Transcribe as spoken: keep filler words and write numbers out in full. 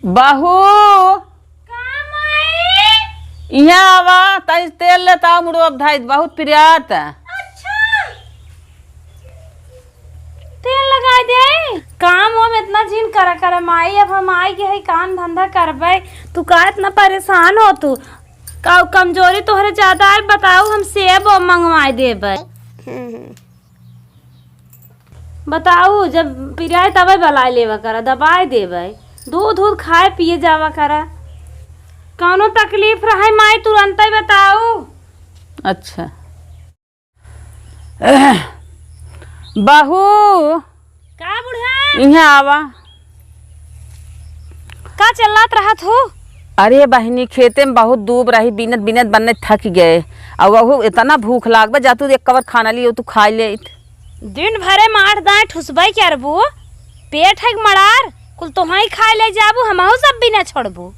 बहू, का माई? इहाँ आवा, तनी तेल लेता आओ, मुड़वा धई द, बहुत पिरात। अच्छा, तेल लगाई दे। काम वाम इतना जिन करा करा माई, अब हम आई के है, काम धंधा करबे, तू का इतना परेशान हो तू? का कमजोरी तोहरे ज्यादा है? बताऊ, हम सेब मंगवाए देबे। बताऊ, जब पिराए तबे बलाए लेवा करा, दबाए देबे। दूध उध खाए पिए जावा करा। कौनो तकलीफ रहे माई, तुरंते बताऊ। अच्छा। बहू, का बुढ़िया? इहाँ आवा। का चिल्लात रहत हो? अरे बहिनी, खेते में बहुत दूब रही, बिनत बिनत बन्ने थक गए। और वहू इतना भूख लागबे, जा तू एक कवर खाना लियो, तू खाई लेइत। दिन भरे माठ दाएं ठुसबे करबू, पेट है मड़ार, कुल तोहाई खाए ले जाबू, हमहू सब बिना छोड़बू।